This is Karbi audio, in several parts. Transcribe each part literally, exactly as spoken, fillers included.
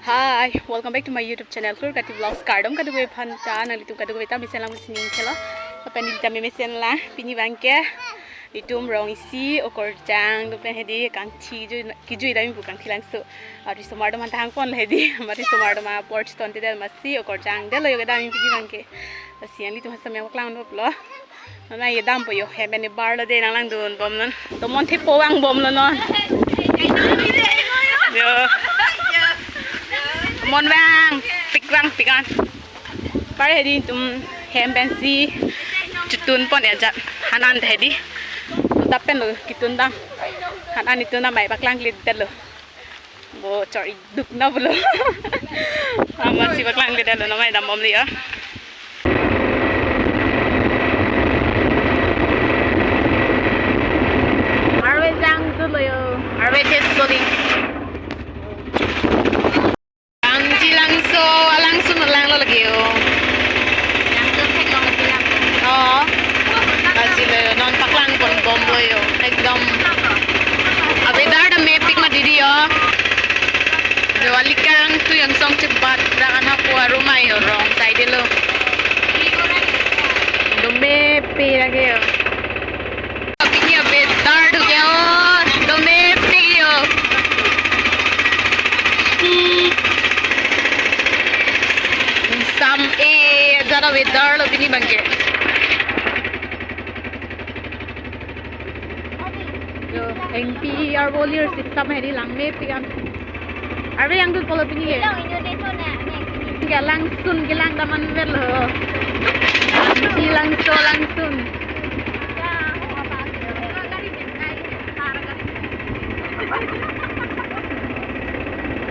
Hi, welcome back to my YouTube channel, Kurkati Vlogs. Kardom kadokave aphan ta, nanglitum kadokave ta mesen lang pusi ning thelo. Lapen neli ta memesen lang, pini abangke nelitum rong isi okorjang, lapen hedi kangthi ju, kejui damji pu Kangthilangso. Arisomar atum aphan ta hangpon hedi, arisomar atum apor chetongte det masi okorjang detlo yo kedam pini abangke. Lasi nanglitum aphan samya paklang noplo. Non kedampo yo, hem pen ebarlo de, nanglangdun bomnon. Tomon thepo vangbomlo non. Yo. Tomon vangpik vangpik an. Pare hedi nelitum hem pensi chetongpon ajat. Han an hedi. Dap penlo ketong dam. Han an ketong dam, mai paklang klit detlo. Bo chor iduk na bolo. Amatsi paklang klit detlo, non mai dambomlo ya. Arve jangdunlo yo. Arve thes sodi. Kangthilangso, alangsun langlo lake yo. Langsun theklong lake lang. Oh. Lasi lo non paklang ponbomlo yo. Ekdom. A-weather ta mepik ma didi yo. Jo alikang tu angsong chebat rak an hapu arumai yo rong side lo. Dome pe lake yo. Pini a-weather tu ke o, dome pe yo. Hmm. Sam e, ajat a-weather lo pini abangke. Yo, engpi arvo lir sip sam hedi lang mepik an. Arve jangdunpo lo pini ke. Langsun kelang dam anvetlo. Kangthilangso alangsun.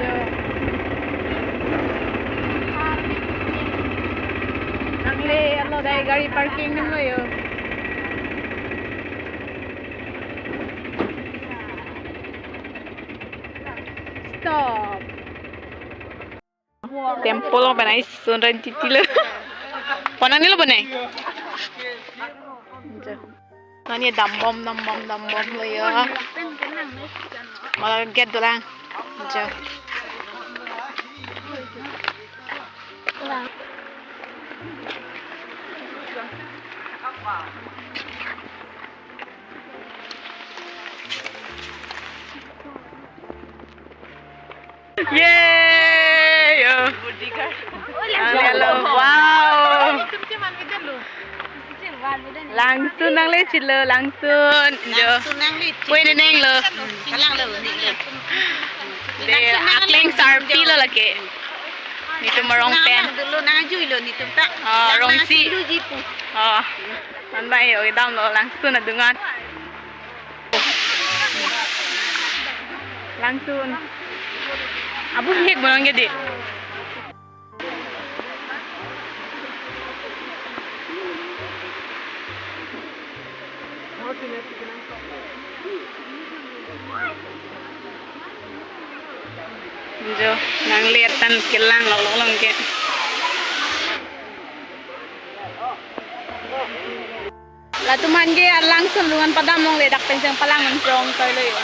Yo. Nangle alo dai gari parking nanglo yo. Stop. Temple along penai sun ran titi lo. Ponnang nilo ponnang. Jo. Non kedambom, dambom, dambomlo yo. Mala gate dolang. Jo. Yay! Yo. Hello, wow. Langsun nanglechitlo, langsun. Jo. Langsun nanglechit. Wait, neng lo. Kalang lo, neng lo. De, akleng sarpilo lake. Nelitum arong pen. Dulu nangjuilo nelitum ta. Oh, rong isi. Nangjuilo jipu. Oh. Anbai yo, kedamlo langsun adungan. Langsun. Abu hek bolong gede. Jo, nangletan kelang lo lo long ke. Latum aphan ke alangsun lungan padam longle, dak pen cheng palang nonprong toilo yo.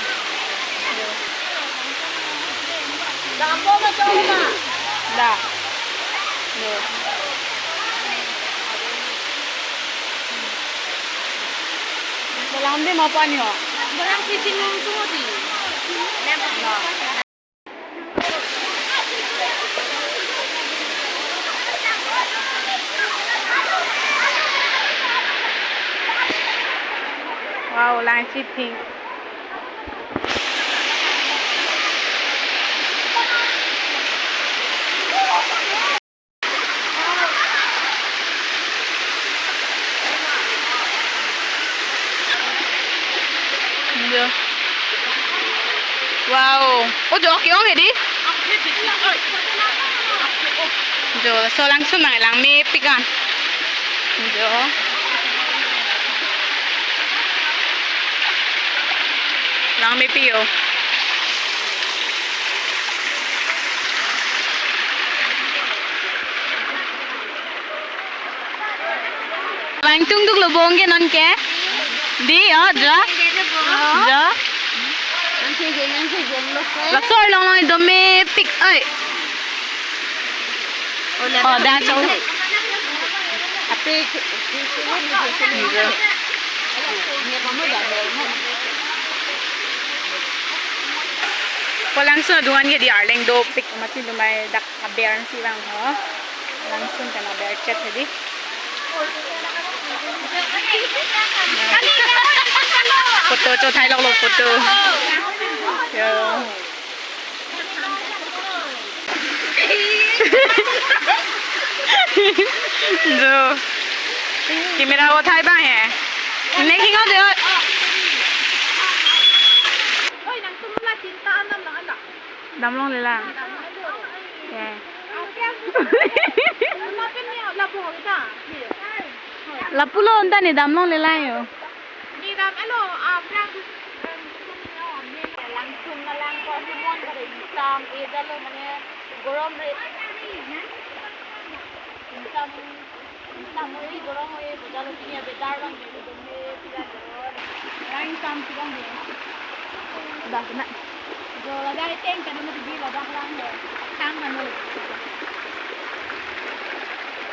Da. Yo. Dalam de mapan yo. Barang kicing nung tu di. Wow, langchit pink. Jo. Wow. Oh, jo, okay, okay, di. Jo, laso langsun nang langmepik an. Jo. Langmepik yo. Langtung duklo bong ke non ke. Di, oh, jo. Jo. Laso arlong long ido mepik, oi. Oh, dak chong. Ko Langsun adung an ke di arleng dopik mati, dumai dak aber si vang ho. Langsun kan aber chet hedi. Photo cho thai lok lo photo. Yo. Jo. Camera ko thai bang he. Ne kingo de. Oi, nangtum la chinta anam na ala. Damlong le lang. Damlong le. Ye. Lapen ni lapu ho ta. Lapu lo anta ne damlong le lang yo. Ni dam alo, ah, brang. Langsun na lang ko ni mon kare ingsam, e dalo mane gorom re. Ingsam, ingsam oi, gorom oi, bojalo pini abe dar bang gitu dong ne, pila dong. Lang ingsam pila dong. Dak na. Jo ladak teng kan mo di ladak lang dong. Tang kan mo.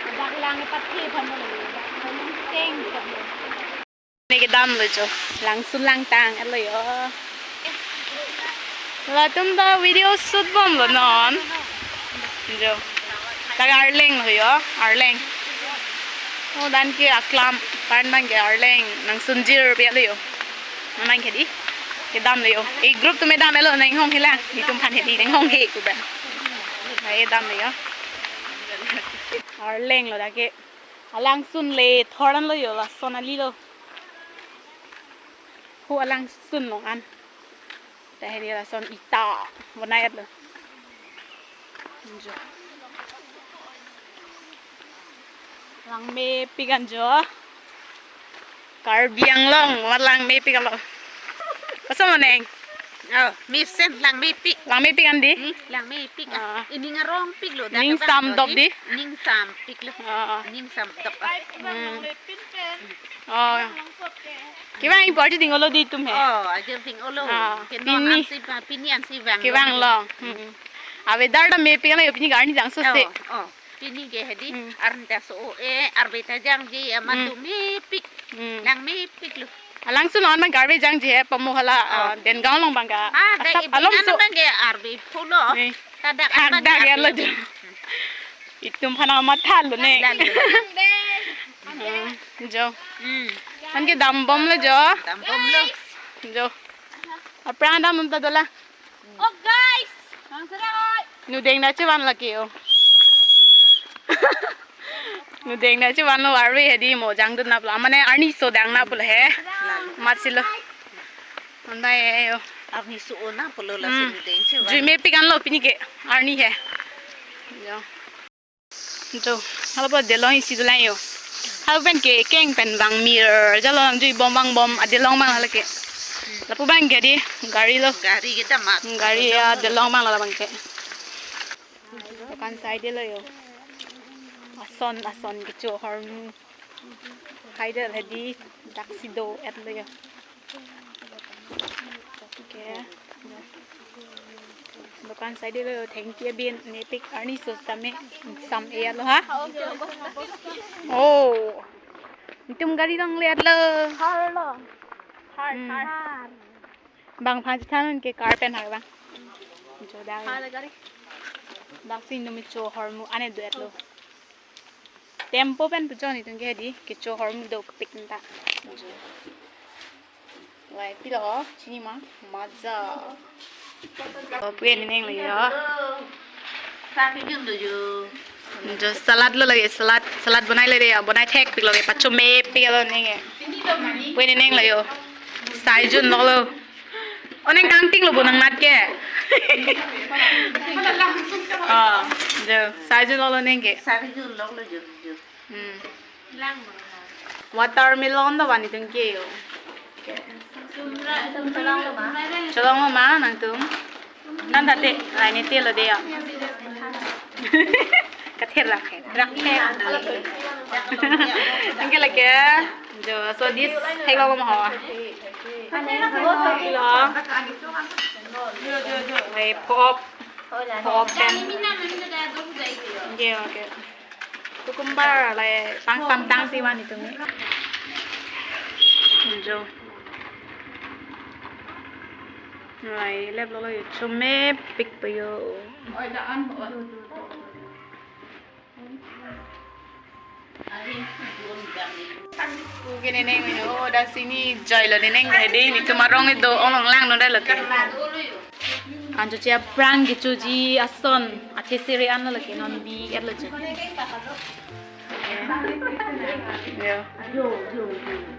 Ladak lang pathe kan mo. Teng kan mo. Ne kedam lo jo. Langsun langtang alo yo. Latum ta video shoot bom lo non. Jo. Dak arleng lo yo, arleng. Oh, dan ke aklam, pan dan ke arleng, nangsun jir pi alo yo. Nang ke di. Kedam lo yo. E group atum kedam lo, nanghong hela. Itum phan hedi, nanghong he ku ba. Kedam lo yo. Arleng lo dak ke. Alangsun le thor an lo yo, lason ali lo. Hu alangsun long an. Dak hedi lason ita bonai lo. Jo. Langmepik an jo. Karbi Anglong, mat langmepik an lo. Koson lo neng? Oh, mesen langmepik. Langmepik an di? Hmm, langmepik ah. Ah. Ining arongpik lo, dak ning kedam samdok lo di? Ning sampik lo. Ah. Ning samdok ah. Hmm. Oh. Kevang party ding olo di tum he. Oh, ajir ding olo. Ah, ke non pini. Ansi pa, pini ansi vang. Kevang lo. Hmm. Ave dar da mepik an lo yo, pini garni jangso se. Oh, oh. Pini ke hedi, hmm, arni ta so-o e, arve ta jangje, amat, hmm, do mepik. Hmm. Langmepik lo. Alangsun along abang arve jangje he, pamu hala, oh, ah, Dengaon along abang ke. Ah, dak asap ibang along an so abang ke arve pulo. Ni. Kadak, kadak abang ke ya lo arve. Jo. Itum phan amat thalo ne. Lalo. Ah, jo. Hmm. An kedam bom lo jo. Dam bom lo. Jo. Aphrang dam nung ta dolang. Oh, guys! Nang serai! Nudeng dak chevan lake yo. Nudeng dak chevan lo arve hedi mo jangdun nap lo. Mane arni so dang nap lo he. Mat si lo. Andai he yo. Arni so nap lo laso, hmm, nudeng chevan. Jui mepik an lo pini ke. Arni he. Yo. Jo, hala pu adelong isi dolang yo. Hala pen ke keng pen vang mir jalo lang jui bom vang bom adelong abang hala ke. Lapu abang ke di gari lo. Gari kita mat. Gari ya adelong abang la abang ke. Dokan side lo yo. Ason ason kecho hormu. Haida hedi dak si do-et lo yo. Okay. Dokan side lo, thengpi abin nepik arni so tame sam e lo ha. Oh. Itum gari longle-et lo. Har lo. Har, hmm, har. Bang phan chethan ke car pen har bang. Jo dak. Har gari. Dak si numi cho hormu ane do-et lo. Tempo pen pujon itum ke hedi, kecho hormu dopik ta. Wai, pilo ho, chini ma, maja. Oh, pu-en neng lo yo. Sa kijun do jo. Jo salad lo lagi, salad, salad bonai le de ya, bonai thekpik lo ke, pachomepik lo neng ke. Pu-en neng lo yo. Sai jun lo lo. O neng kangting lo bo nang nat ke. Oh, jo, sai jun lo lo neng ke. Sai jun lo lo jo, jo. Hmm. Watermelon do bani tung ke yo. Cholong lo ma nangtum. Nan tate, laini te lo de ya. Kathir rak he, rak he. Anke lake, jo, so this, thek lo ma ho. Lo. Ai pop, pop pen. Oke, oke. Cucumber lahai pangsamtang si van itum ni. Jo. Lahai lep lo lo yo, chomepik po yo. Oke, neneng yo, dak si ne joilo, neneng dak hedi, netum arong kedo along langno dai lo ke. Anjo chi aphrang kechoji ason, athi siri an lo ke, non bi et lo jo. Yo.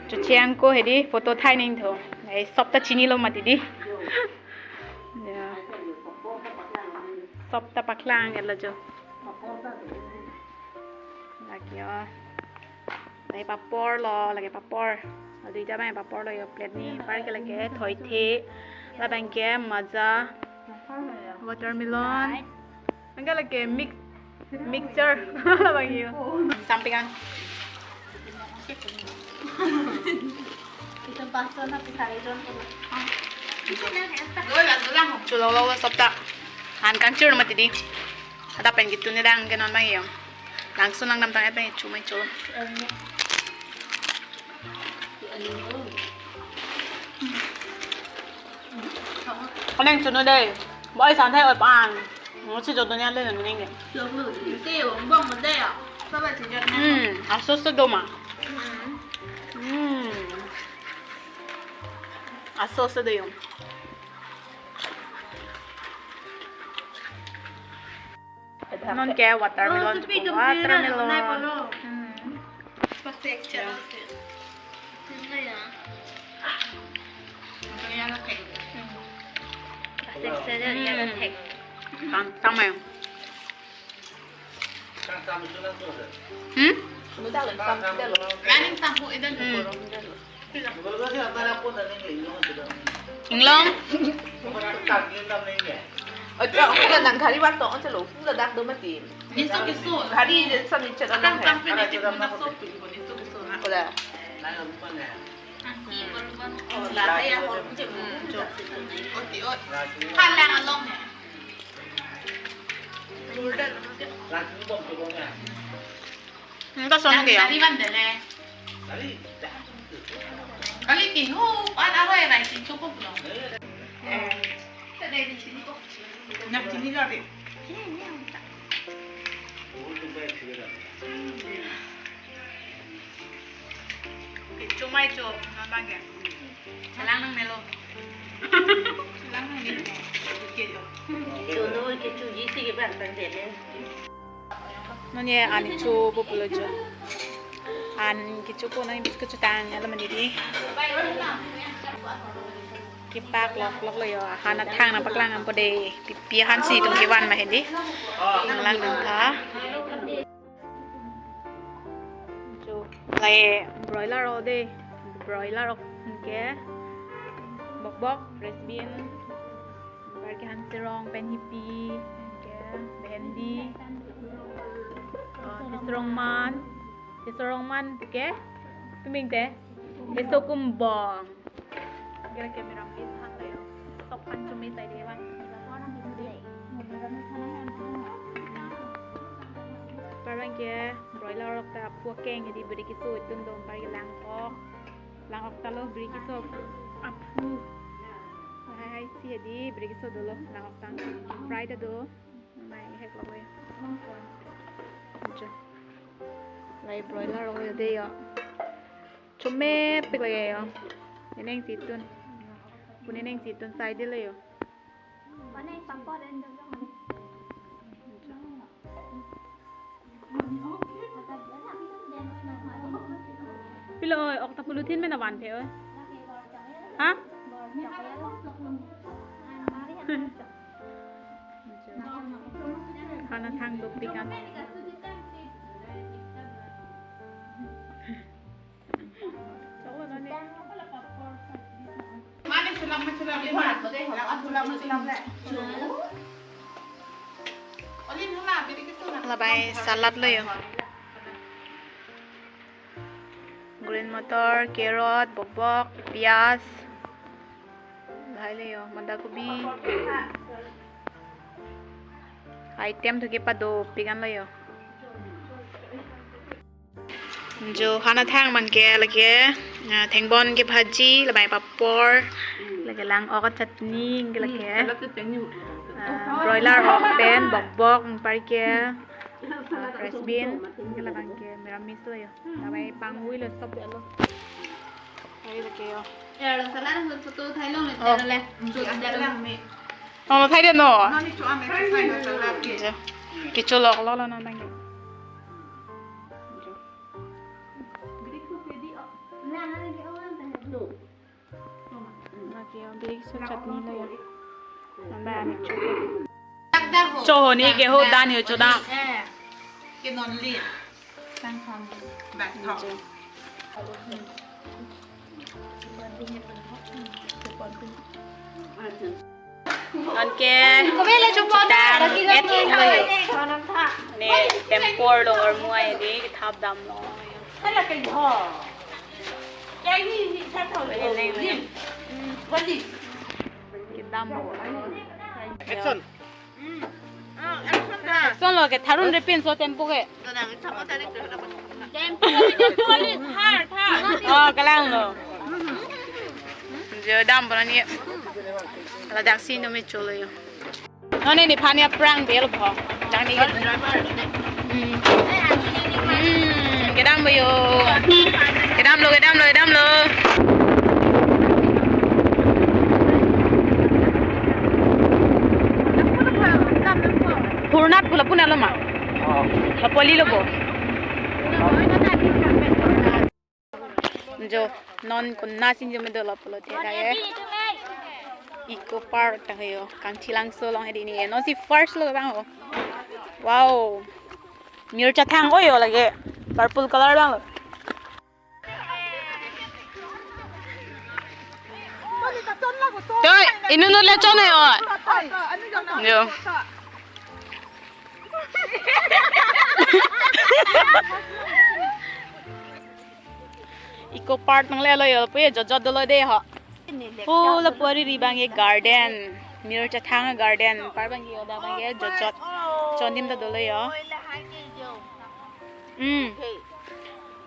Chocheng ko hedi, photo thai nangthu. Eh, sop ta chinilo mati di. Yo. Sop ta paklang et lo jo. Lake yo. Lahai papor lo, lake papor. Adu ita bang papor lo yo plate ni. Par ke lake thoithe. Labang ke maja. Watermelon. Anke lake mix, mixture. Labang yo. Sampingan. Itum paso na pisari jon ko. Cholo lo lo sop ta. Han kangchir mati di. Ada pen gitu ni dang ke non bang yo. Langsung lang dam tang et bang chomai cholo. Koneng chunu dei. Boi san thai oi pan. Mo si jodo nya le nang neng. Te bong mo dei ya. Saba si jot na. Hmm, aso se do ma. Hmm. Aso se do yo. Non ke watermelon, watermelon. Hmm. Tam, tam ya. Hmm? Running sampo idan. Hmm. Inglong. Ojo, aku kan nang gari warto, ojo lo, aku ladak do mati. Niso keso. Gari sambil cek. Akang nang sampai di cek nang so pi ko niso keso na. Oda. Angki baru baru. Oh, lah ya, kalau cek. Oti ot. Halang along ya. Nang ta son ke ya? Dari van dele. Kali ki ho, an arai rai si cukup lo. Eh. Nak sini lo deh. Kecho mai cho, nang bang ke. Chelang nangne lo. Chelang nangne. Oke, yo. Chono kechoji si ke bang bang dele. Non ye an kecho po pulo jo. An kecho po non biscuit chotang alam mandi di. Kepak lok lok lo yo. Han athang nangpaklang dampo dei. Pi pi han si itum kevan ma hedi. Nanglang nangtha. Jo, lahai broiler o dei, broiler ok ke, bokbok, French bean, anparke han serong pen hipi, ke, bhendi, oh, keserong man, keserong man ke, tuming te, keso kumbong. Gara camera min han layo. Sop han chumi sai de bang. Parang ke broiler rok ta aphu akeng di beri keso itum do anparke lang ok. Lang ok ta lo beri keso aphu. Hai hai si di beri keso dolo lang ok tang. Fry ta do. Mai hek lo ya. Acha. Lahai broiler rok dei yo. Chomepik lagi yo. Neneng si tun. Pu neneng si tun sai dei lo yo. Mana yang papor dan jomjom. Pilo oi, ok ta pulu thin mena van phe oi. Ha? Han athang dopik an. Mane selam, selam, selam, selam, selam, le. Olin hala, beri keso na. Lahai salad lo yo. Green motor, carrot, bokbok, piyaj. Lahai lo yo, banda kobi. Item thu kepado pik an lo yo. Jo, khana thang abang ke lake, ah, thengbon ke bhaji, labang papor, lake lang-ok chutney ke lake, ah, broiler ok pen bokbok, anpar ke, ah, fresh bean, ke labang ke miramis lo yo. Labang pangvoi lo, stop de lo. Ari lake yo. Ya, lo salad ang photo thai long le, oh, tero le. Shoot tero lang me. Oh, thai de no. No, ni cho ame, thai no salad ke. Jo. Kecho lo lo lo na nang. Jo. Lake yo, birik so chutney lo yo. Nang ba ani cho. Cho ho ni ke ho dan yo cho da. Eh. Ke non li. Bang thong. Bang thong. Anke. Kobela chupon ta, et lo. Ne tempor lo or muai di thap dam lo. Hala ke ho. Kya hi hi sa thong. Wale, wale. Wale. Kedam lo. Action. Son lo ke tharun repin so tempo ke. Tempo, tempo, thar, thar. Oh, kalang lo. Jo, dam pon ni. Ladak si no me cholo yo. Non ne ni phani aphrang bel pho. Dang ni ke. Hmm. Hmm, kedam lo yo. Kedam lo, kedam lo, kedam lo. Hurnat pula puna lo ma. Oh. Lapoli lo bo. Jo, non kona si jo me dolo pulote dak ke Eco Park ta yo. Kangthilangso along hedi ni. Non si first lo bang ho. Wow. Mir chathang o yo lake. Purple color bang lo. Toi, inut inut le chon yo. Jo. Eco Park nang le lo yo, pu ye jotjot dolo de ho. Pu lapu ari ri bang ke garden, mir chathang garden, anpar bang ke yo dak bang ke jotjot. Chon adim ta dolo yo. Hmm.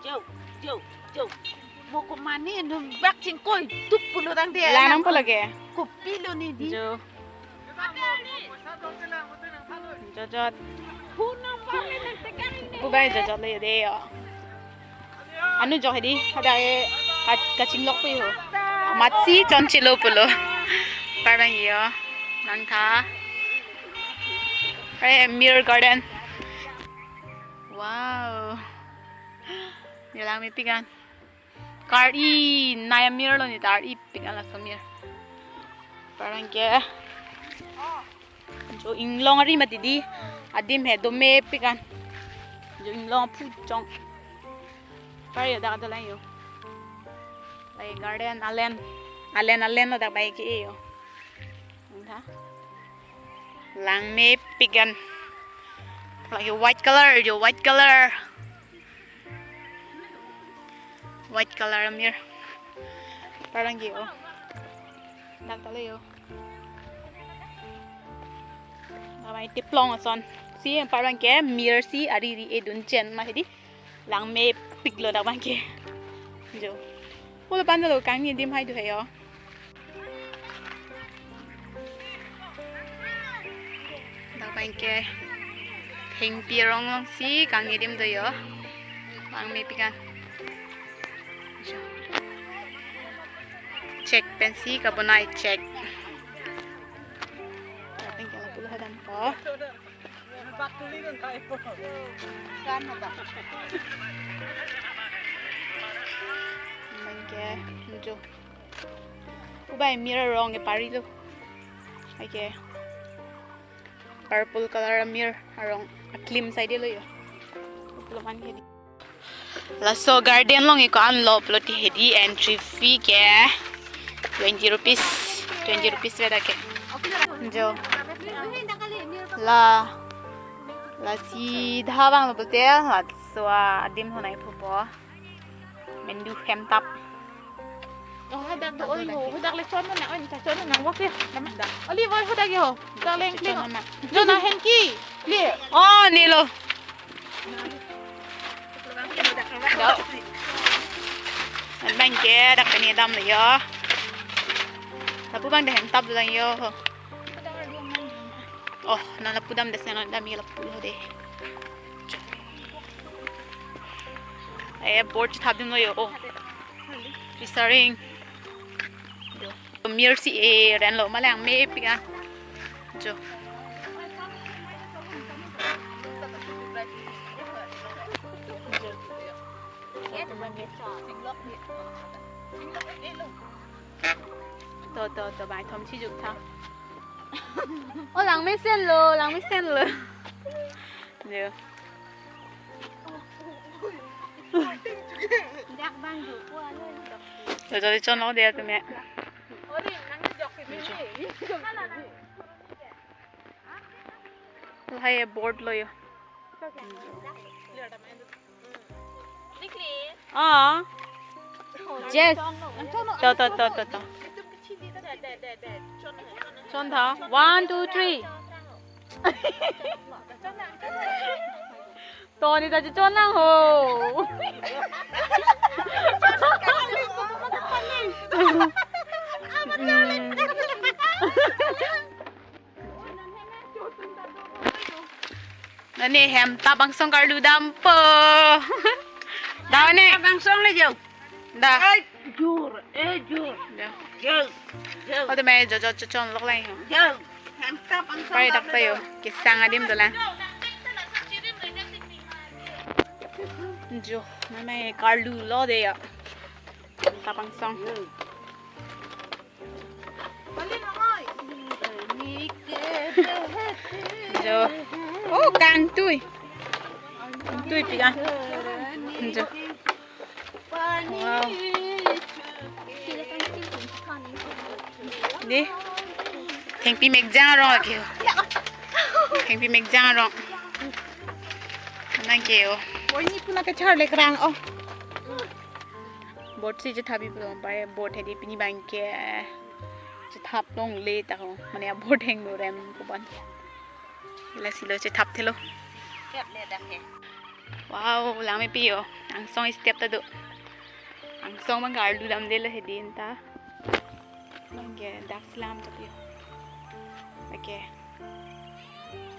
Jo, jo, jo. Mo ko mane num bak chingkoi duk pulo tangte. La nang pulo ke. Kopi lo ni di. Jo. Jotjot. Pu bai jotjot le de yo. Anu jo hedi, hadak ke ka-, kachinglok pu ho. Amatsi chon chelo pulo. Anpar bang yo. Nang tha. Eh, mir garden. Wow. Ni langmepik an. Kar-i nai amir lo ni, kar-i pik an laso mir. Anpar bang ke. Jo inglong ari mati di. Adim he domepik an. Jo inglong aphu chong. Anpar yo dak adalang yo. Lai garden alen. Alen alen lo dak bai ke yo. Nang tha. Langmepik an. Lake white color jo, white color. White color amir. Anpar bang ke yo. Dak ta le yo. Dak bai teplong ason. Si anpar bang ke mir si ari ri-e dun chen ma hedi. Langmepik lo dak bang ke. Jo. Pulo pan lo kangni adim hai do he yo. Dak bang ke thengpi arong along si kangni adim do yo. Langmepik an. Check pen si kabonai check. Dak bang ke lapu lo hadak po. Bang ke, jo. Ubai mir arong ke pari lo. Ake. Purple color amir arong aklim side lo yo. Uplo man ke di. Laso garden along iko an lo pulote hedi entry fee ke twenty rupees, twenty rupees ve dak ke. Jo. La, lasi dha bang lo pulote, laso adim lo nai pupo. Mendu hem tap. Oh, hadak do oi ho, hadak le chon na, oi, ta chon na, wak ya. Dam. Olive oil hadak yo. Hadak le chon kleng. Na. Jo na henki. Clear. Oh, nilo. Jo. An bang ke dak ni dam le yo. Lapu bang de hem tap lang yo. Oh, na lapu dam de sen dam ye lapu lo de. Eh, boat thap dim lo yo. Oh. Fishery. Jo. Mir si e ren lo ma langmepik an. Jo. To, to, to, bai thom si juk tha. Oh, langmesen lo, langmesen lo. Jo. Dak bang ju po alo. Jo, jo, chon lo de tumi. Lahai boat lo yo. Ah. Yes. To, to, to, to, to. Chon tha. One, two, three. To ni ta chon lang ho. Hmm. Nani hem tap angsong karlu dampo. Da ne. Tap angsong le jo. Da. Eh, jur, eh, jur. Da. Jo, jo. Ode mai jo jo cho chon lok lang. Jo. Hem tap angsong. Pai dak tayo. Kesang adim dolang. Jo, nani karlu lo de ya. Hem tap angsong. Jo. Oh, kangtui. Kangtui pik an. Jo. Wow. Di. Thengpi mekjang arong lake ho. Thengpi mekjang arong. Nang ke ho. Oi, ni puna kachar le krang oh. Boat si chethap pi pulo, pare boat hedi pini bang ke chethap longle ta ho, mane a boat heng lo rem ko ban. Lasi lo chethap thelo. Kep le dak ke. Wow, langmepi yo. Angsong step ta do. Angsong bang karlu damde lo hedi ta. Bang ke dak si lang ta pi yo. Okay.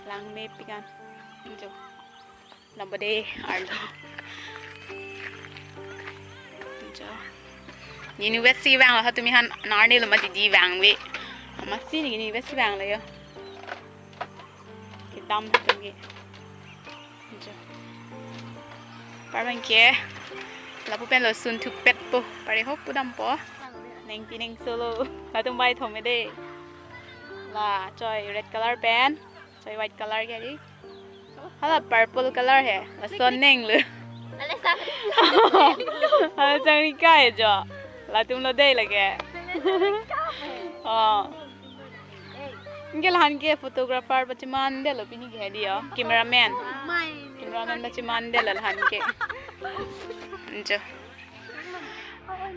Langmepi kan. Jo. Lambade arlo. Jo. Nini wet si vang lo ha tumi han narne lo ma didi vangve. Amatsi nini wet si vang lo yo. Kedam ha tumi. Jo. Par bang ke. Lapu pen lo sun thukpet po. Pare ho pu dampo. Nengpi nengso lo. Latum bai thom de. La choi red color pen. Choi white color ke di. Hala purple color he. Lason neng lo. Ale sang. Hala changri kai jo. Latum lo dei lake. Oh. Anke lahan ke photographer pachiman de lo pini ke di yo. Cameraman. Cameraman pachiman de lo lahan ke. Jo.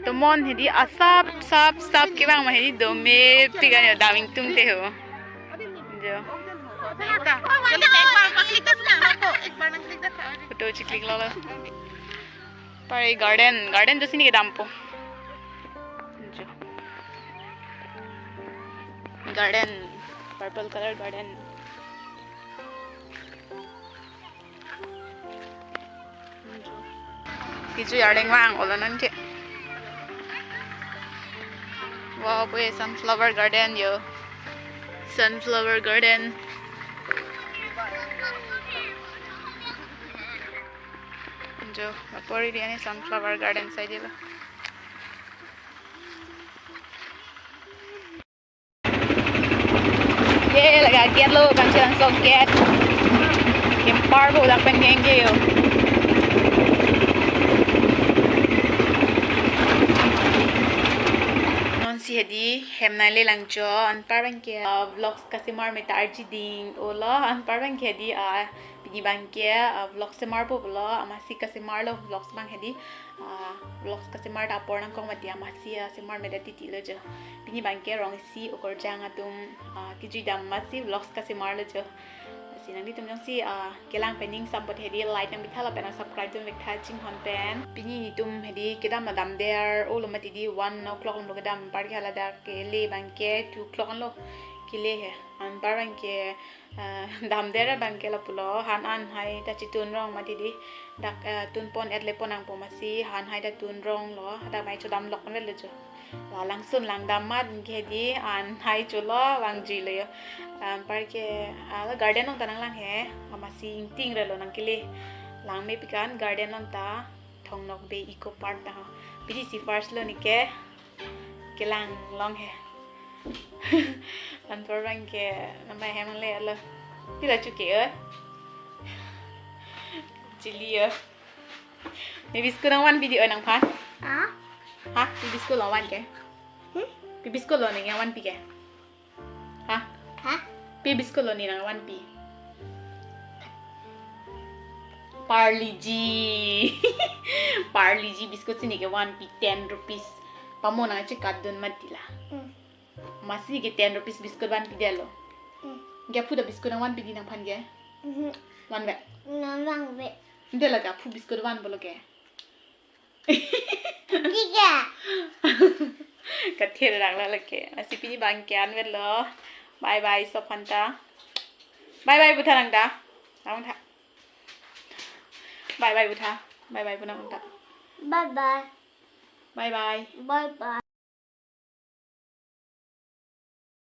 Tomon hedi asap sap sap kevang ma hedi domepik an yo daming tung te ho. Jo. Photo chiklik lo lo. Pare garden, garden jo sini kedampo. Jo. Garden, purple color garden. Kecho arleng vang olo non ke. Wow, boy, sunflower garden yo. Sunflower garden. Jo, apor iri ani sunflower garden saidi lo. Ye, laga gate lo, Pangchelang sok gate. Kempar bo dak pen kengke yo. Non si hedi, hem nai le lang jo, anpar bang ke, ah, vlogs kasimar meta arji ding, olo, anpar bang ke di, ah, Pini abangke, ah, vlog semarpo pulo, amatsi kasemarlo vlogs abang hedi. Ah, vlogs kasemar ta apor nangkok mati, amatsi, ah, semar medet titi lo jo. Pini abangke rong isi okorjang atum, ah, kejui dam amatsi vlogs kasemarlo jo. Lasi nanglitum jongsi, ah, kelang pen ning sambot hedi like nangpitha lapen nang subscribe dun vektha chinghon pen. Pini netum hedi kedam la damde ar olo mati di, one o'clock lo kedam, anparke haladak kele abangke two o'clock lo kele he. Anpar abangke, ah, damde ar abangke lapulo, han an hai ta chitun rong mati di. Dak, ah, tun pon et le pon nangpo amatsi han hai ta tun ronglo, hadak mai chodam lok lo jo. La langsun lang dam amat ke di an hai cholo vangjuilo jo. Anparke, ah, garden along ta nanglang he, amatsi ingting relo nang kele. Lang me pikan garden along ta, Thong Nokbe Eco Park ta ho. Pini isi first lo ne ke, kelang long he. Anpar abangke namai hem le lo. Pila chuke, eh? Chili, eh. Ne biscuit nangvanpi di, eh, nangphan? Ha? Ha? Pi biscuit lo van ke? Hmm? Pi biscuit lo ne nangvanpi ke? Ha? Ha? Pi biscuit lo ne nangvanpi? Parle-G. Parle-G biscuit si ne ke vanpi, ten rupees. Pamo nangchekatdun mati la. Hmm. Amatsi ke ten rupees biscuit vanpidetlo. Hmm. Ke aphu ta biscuit nangvanpi di nangphan ke? Mhm. Vanve? Nangvanve. Ante la ke aphu biscuit vanpo lo ke. Tiga. Kathir rang la lake. Lasi pini abangke anvet lo. Bye bye sob aphan ta. Bye bye putha nang ta. Nang ta. Bye bye putha. Bye bye pu nang ta. Bye bye. Bye bye. Bye bye.